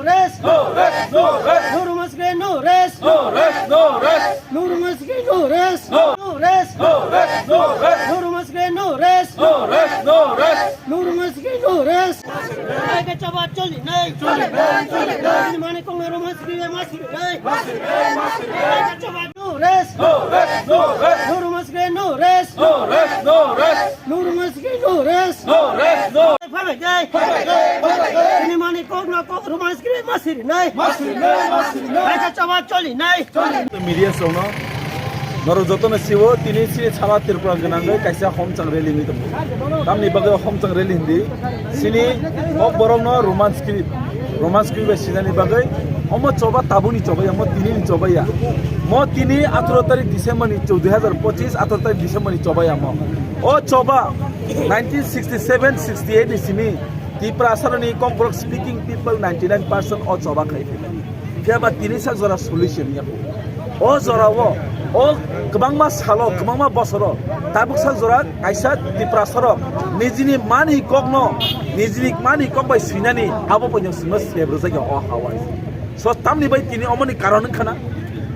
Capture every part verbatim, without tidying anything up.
Rest! No rest! No rest! No Roman script, no rest! No rest! No rest! No Roman script, no rest! No rest! No rest! No rest! No Roman script, no rest! No rest! No rest! No Roman script, no rest! Kaisa choba choli nai! Choli nai! Choli nai! Mani kong Roman script, mas script nai! Mas script nai! Mas script nai! Kaisa choba, no rest! No rest! No rest! No Roman script, no rest! No rest! No rest! No Roman script, no rest! No rest! No! Phabai dai! Phabai dai! Phabai dai! Ini mani kok no kok Roman script masiri nai. Masiri nai, masiri nai. Kaisa choba choli nai. Choli. Media songno norok jotono siwo tini sini sala Tripura gwnangwi kaisa homchang rally ni tongo. Tamni bagwi homchang rally hindi sini o borokno Roman script, Roman script bai sinani bagwi omo choba tabuni choba ya, mo tini ni choba ya. Mo tini atharo tarik December ni chou-, dui hazar pochis atharo tarik December ni choba ya mo. O choba nineteen sixty seven sixty eight ni simi Tiprasaroni Kokborok speaking people ninety nine percent o choba khai phi. Phiya ba tini sak jora solution ya. O jora o, o kwbangma salo, kwbangma bosoro, tabuk sak jora kaisa Tiprasarok nijini mani kokno, nijini mani kok bai swinani abo poino swngno sep rwjak ya o hawai. So tamni bai tini omoni karon wngkha na?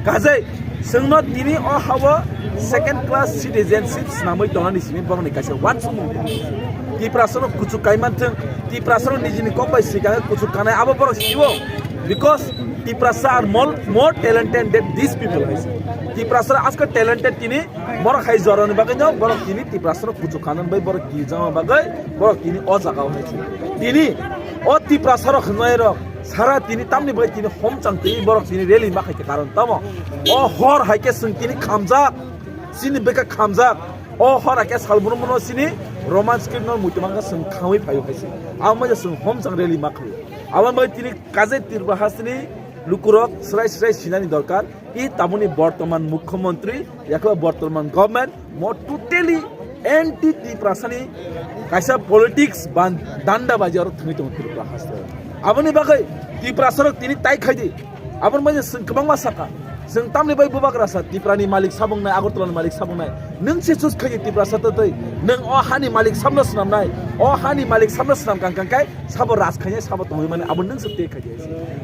Kajai chwngno tini o hao second class citizenship swnamwi tongnani simi borokni kaisa uansukmung. Tiprasano kuchuk kai manthwng, Tiprasano nijini kok bai swikang kuchuk kanai abo borok sio. Because Tiprasa are more, more talented than these people hai se. Tiprasa aska talented tini borok hai jorani bagwi no borok tini Tiprasano kuchuk kanani bai borok kijama bagwi borok tini o jaga o hai se. Tini o Tiprasarok hwnwi rok Sara tini tamni bai tini homchang tini borok tini rally ma khaikha karon tamo. O hor haikhe chwng tini khamjak, chini bwkha khamjak. O hor haikhe salbrum bono chini Roman script no muitu mangkha chwng khamwi phaio hai se. Amo je chwng homchang rally ma khaio. Abo bai tini kajai Tripura hasteni lukurok srai srai sinani dorkar. I taboni bortoman mukhyamantri, yakho bortoman government, mo totally anti Tiprasani kaisa politics ban danda baji aro thangwi tongo Tripura haste. Aboni bagwi Tiprasarok tini tai khaidi. Aboni bagwi chwng kwbangma saka. Chwng tamni bai bubagra sa Tiprani malik sabungnai, Agartala ni malik sabungnai. Nwng se choose khaidi Tiprasa totwi. Nwng o hani malik sabno swnamnai. O hani malik sabno swnam kang kang kai sabo raj khainai sabo tongwi mani abo nwng se te khaidi.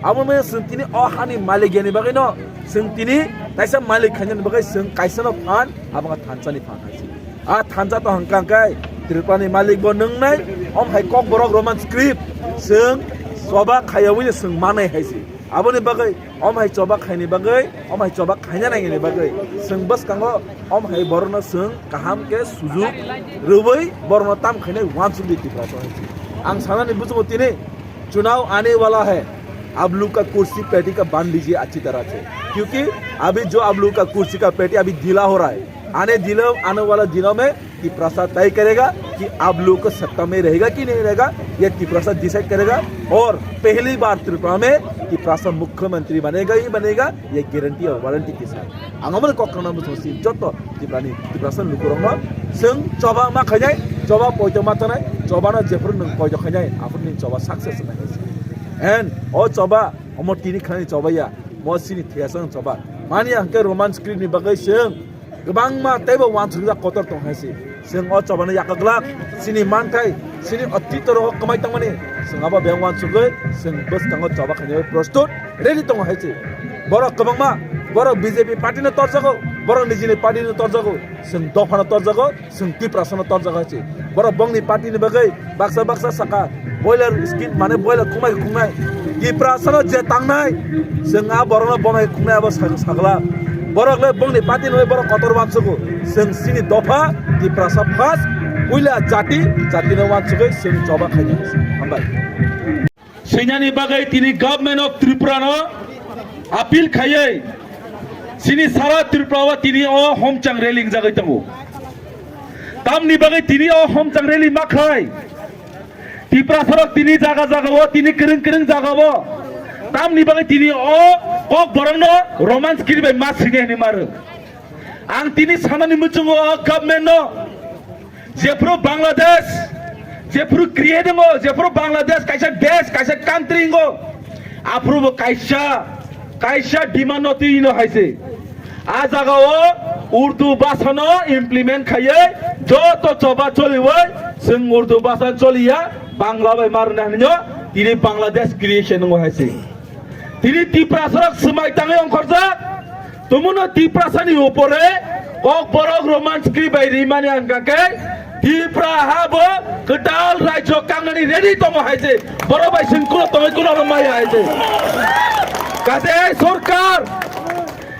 Abo maya chwng tini o hani malik yani bagwi no chwng tini kaisa malik khainani bagwi chwng kaisa no phan abo thansa ni phan hai se. A thansa to hwnkha khe Tripura ni malik bo nwngnai om hai kok borok Roman script chwng choba khaiyawi no chwng manai hai se. Aboni bagwi om hai choba khaini bagwi om hai choba khaina nangini bagwi chwng bwskango om hai borok no chwng kaham khe sujuk rwui borok no tam khainai uansuk di Tripura to hai se. Ang sanani bujugo tini चुनाव आने वाला है, आप लोग का कुर्सी पेटी का बांध लीजिए अच्छी तरह से, क्योंकि अभी जो आप लोग का कुर्सी का पेटी अभी ढीला हो रहा है, आने दिनों, आने वाला दिनों में तिपरासा तय करेगा कि आप लोग को सत्ता में रहेगा कि नहीं रहेगा, ये तिपरासा डिसाइड करेगा। और पहली बार त्रिपुरा में तिपरासा मुख्यमंत्री बनेगा ही बनेगा, ये गारंटी और वारंटी के साथ। Ang omo kok khna muchung si joto Tiprani, Tiprasa lukurokno chwng choba ma khainai, choba poito ma tanai, choba no jephuru nwng poito khainai, aphuru nwng choba success nai. And o choba omo tini khnani choba ya, mo chini thiyasa choba. Mani ang khe Roman script ni bagwi chwng kwbangma teibo uansukjak kotor tong hai se. Chwng o chobano yakaglak chini manthai, chini otito rogo kwmai tongmani chwng abo beng uansugwi chwng bwskango choba khainai prostut ready tongo hai se. Borok kwbangma, borok B J P party no torjago, borok nijini party no torjago, chwng dopha no torjago, chwng Tiprasa no torjago hai se. Borok bongni party ni bagwi baksa baksa saka boiler skin mane boiler khungnai khungnai Tiprasa no je tangnai chwng a borok no bongni khungnai abo sak-, sakla borok le bongni party no borok kotor uansugo chwng chini dopha Tiprasa first puila jati jati no uansugwi chwng choba khainai hambai. Swinani bagwi tini Government of Tripura no appeal khaiwi chini sara Tripura o tini o homchang rally wngjagwi tongo. Tamni bagwi tini o homchang rally ma khlai? Tiprasarok tini jaga jaga o, tini kwrwng kwrwng jaga o. Tamni bagwi tini o kok borok no Roman script bai ma swinai hinwi ma rwng. Ang tini sanani muchungo o government no, jephuru Bangladesh, jephuru create wngo, jephuru Bangladesh kaisa desh, kaisa country wngo, aphuru bo kaisa, kaisa demand no twi no hai se. A jaga o Urdu bhasha no implement khaiwi joto choba choliwi chwng Urdu bhasha choliya, Bangla bai ma rwna hinwi no tini Bangladesh creation wngo hai se. Tini Tiprasarok swmai tangwi ongkhorjak. Tumuno Tiprasani upore Kokborok Roman script bai rimani hwnkha khe Tipra ha bo kwtal rajyo kangnani ready tongo hai se. Borok bai sing kulo tongwi kulo maya hai se. Kaje ei sorkar,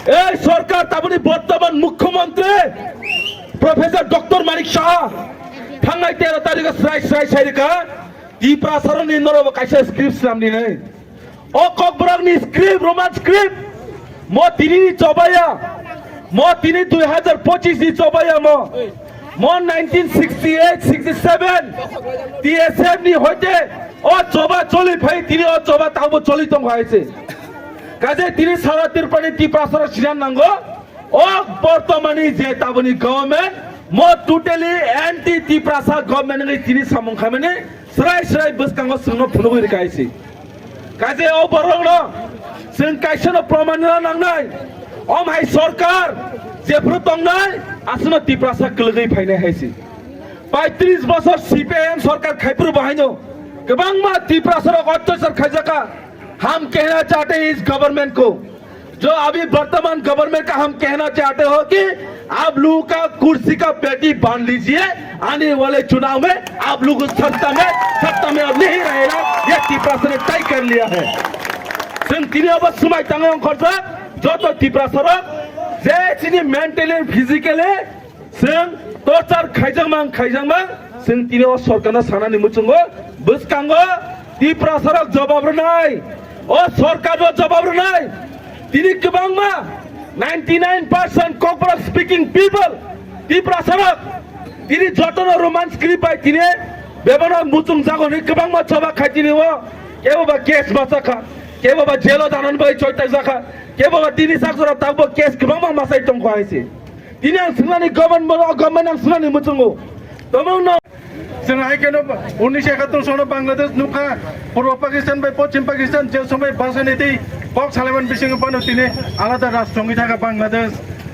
ei sorkar taboni bortoman mukhyamantri Professor Doctor Manik Saha thangnai tero tarikh srai srai sai rikha Tiprasarokni norok kaisa script swnamni nai. O Kokborokni script, Roman script, mo tini ni chobaya, mo tini dui hazar pochis ni chobaya mo, mo nineteen sixty eight sixty seven T S F ni hoite o choba choli phai tini o choba tabo choli tong hai se. Kaje tini sara Tripura ni Tiprasarok sinan nango. O bortomani je taboni government, mo totally anti Tiprasa government ni tini samung khamani srai srai bwskango chwngno phunugwi rwkha hai se. Kaje o borokno chwng kaisano proman rwna nangnai. Om hai sorkar jephru tongnai aswkno Tiprasa kwlwgwi phainai hai se. Paitris bosor C P I M sorkar khaiphuru bahaino kwbangma Tiprasarok otyachar khaijakha. हम कहना चाहते हैं इस गवर्नमेंट को, जो अभी वर्तमान गवर्नमेंट का हम कहना चाहते हो कि आप लोगों का कुर्सी का पेटी बांध लीजिए, आने वाले चुनाव में आप लोग सत्ता में, सत्ता में अब नहीं रहेगा, ये तिप्रासा ने तय कर लिया है। Chwng tini obo swmai tangwi ongkhorjak joto Tiprasarok je chini mentally, physically chwng torture khaijakmang khaijakmang chwng tini o sorkarno sanani muchungo bwskango Tiprasarok jobab rwnai, o sorkarno jobab rwnai. Tini kwbangma ninety nine percent Kokborok speaking people Tiprasarok tini jotono Roman script bai tini bebano muchung jago hwnwi kwbangma choba khai tini o kebo ba case bachakha, kebo ba jailo danan bai choitai jakha, kebo ba tini sak jora takbo case kwbangma masai tongkha hai se. Tini ang swngnani government, government ang swngnani muchungo. Tamo no. Chwng hai kheno unnish ekattor sono Bangladesh nukha, Purbo Pakistan bai Poschim Pakistan je somoi basa nitwi kok salaiman bisingo phano tini alada rastro wngwi thangkha Bangladesh.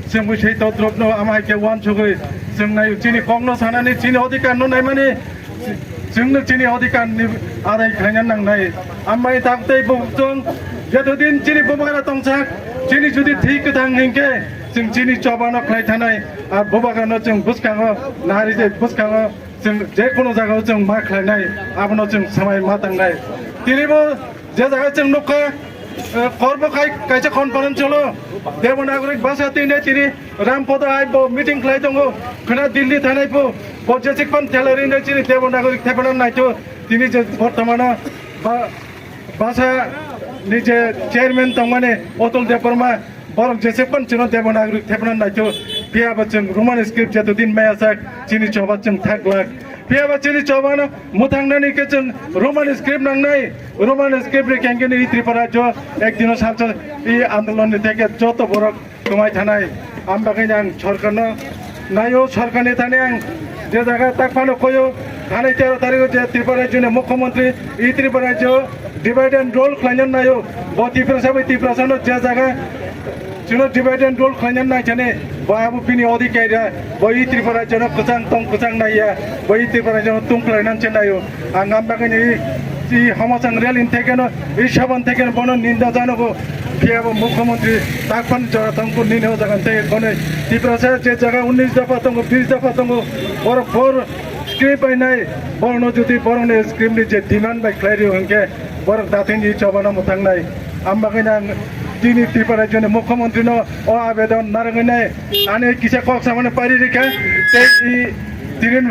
Chwng bwsai todropno ama hai khe uansugwi chwng nai chini kokno sanani, chini odhikarno naimani. Chwngno chini odhikarni adai khlaina nangnai. Ambai tak tei bo chwng jotodin chini bubagra tongsak, chini jodi thwi kwthang hinkhe chwng chini chobano khlai thanai. Ar bubagrano chwng bwskango nari je bwskango chwng je kono jagao chwng ma khlainai, abono chwng swmai ma tangnai. Tinibo je jaga chwng nukha, eh, kormo khai kaisa conference cholo, Devanagari bhasha tini tini Rampada hai bo meeting khlai tongo, khwna Delhi thanai bo, bo jesik pan thalari ne chini Devanagari thepana naito, tini je bortomano ba, bhasha ni je chairman tongmani Atul Debbarma, borok jesik pan chino Devanagari thepana naito, phiya bo chwng Roman script jatodin maya sak, chini choba chwng thaklak, phiya bo chini chobano mwthangnani khe chwng Roman script nangnai, Roman script ri kengkhe ni Tripura jo ek dino salsa i andolon ni theke joto borok Kwmai thanai, ang bagwi ang sorkarno naio, sorkarni thani ang je jaga tak phano koyo, thanai tero tarikh je Tripura rajyoni mukhyamantri, i Tripura rajyo divide and rule khlaina naio, bo Tiprasa bai Tiprasano je jaga chwngno divide and rule khlaina nai chani, bo abo bini odhikar ya, bo i Tripura rajyono kwchang tong kwchang naiya, bo i Tripura rajyono tung khlaina se naio. Ang ang bagwi ni i, i Hamasang rally ni thekeno, i Saban thekeno bono ninda janogo. Phiya bo mukhyamantri takpan jora tongkhu nini o jaga tei bono Tiprasa je jaga unnish dapha tongo, bish dapha tongo, borok bor script bai nai, borokno jodi borokni script ni je demand bai khlai rio hinkhe borok dathini chobano mwthangnai. Ang bagwi ang tini Tripura rajyoni mukhyamantri no o abedon narwgwi nai, ani kisa kok samani pari rikha tei i tini